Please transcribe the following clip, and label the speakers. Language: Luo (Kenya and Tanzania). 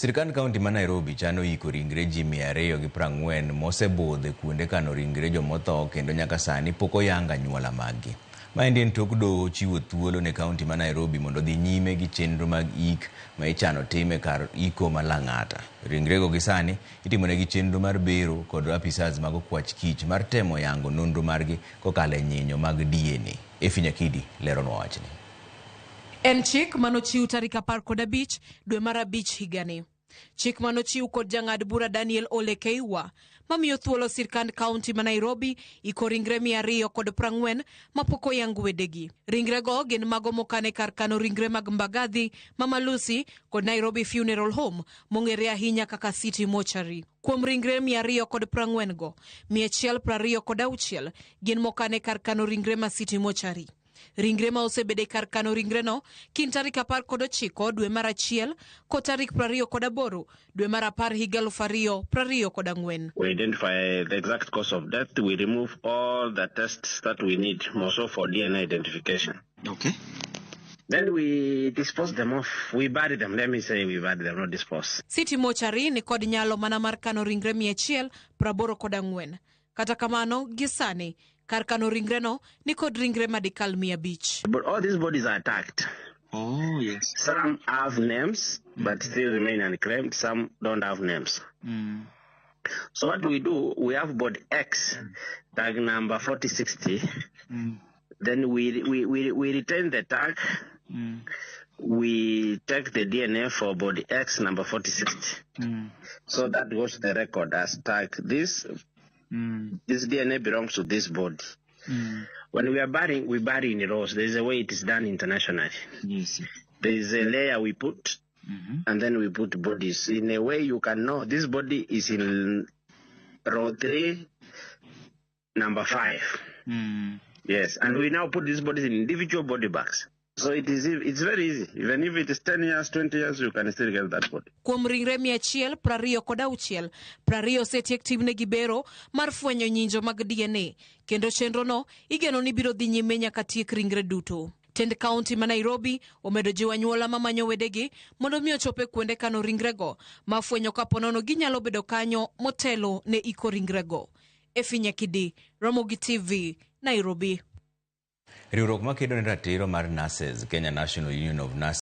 Speaker 1: Sirkand kaunti ma Nairobi chano iko ringre ji 240 mosebudho e kuonde kano ringre jomotho kendo nyaka sani pok oyang anyuola maggi. Maendi en tok doho chiwo thuolo ne kaunti ma Nairobi mondo odhi nyime gi chenro mag ik ma ichano tim e kar iko ma Lang'ata. Ringrego gi sani itimonegi chenro mar bero kod apisas mag okwach kich mar temo yango nonro margi kokalo e nyinyo mag DNA. Effie Nyakidi leronwa wachni.
Speaker 2: En chik manochiw tarik 15 dwe mar 5 higani. Chik manochiw kod jang'ad bura Daniel Ole Keiwa mamiyo thuolo sirkand kaunti ma Nairobi iko ringre 240 mapok oyang wedegi. Ringrego gin mago mokan e kar kano ringre mag Mbagathi, Mama Lucy kod Nairobi Funeral Home mong'ere ahinya kaka City Mortuary. Kuom ringre 240 go, 126 gin mokan e kar kano ringre ma City Mortuary. Ringre ma osebedo e kar kano ringreno kind tarik 19 dwe mar 1 kod tarik 28 dwe mar 10 higa 2024.
Speaker 3: We identify the exact cause of death. We remove all the tests that we need, more so for DNA identification. Then we dispose them off. We bury them. Let me say we bury them, not dispose.
Speaker 2: City Mortuary ni kod nyalo mana mar kano ringre 184. Kata kamano, gi sani, kar kano ringreno ni kod ringre madikal 500.
Speaker 3: But all these bodies are tagged.
Speaker 4: Oh, yes.
Speaker 3: Some have names, but still remain unclaimed. Some don't have names. So what we do, we have body X, tag number 4060. Then we retain the tag. We take the DNA for body X number 4060. So that goes to the record as tag. This DNA belongs to this body. When we are burying, we bury in rows. There is a way it is done internationally. There is a layer we put, and then we put bodies. In a way you can know this body is in row 3, number 5. Yes, and we now put these bodies in individual body bags. So it's very easy. Even if it is 10 years, 20 years, you can still get that body.
Speaker 2: Kuom ringre 126, 20 osetiek timnegi bero mar fwenyo nyinjo mag DNA, kendo chenrono igeno ni biro dhi nyime nyaka tiek ringre duto. Tend kaunti ma Nairobi omedo jiwo anyuola mamanyo wedegi mondo mi ochop e kuonde kano ringrego ma fwenyo kapo nono ginyalo bedo kanyo motelo ne iko ringrego. Effie Nyakidi, Ramogi TV, Nairobi.
Speaker 1: Riwruok makedo ne ratiro mar nurses, Kenya National Union of Nurses.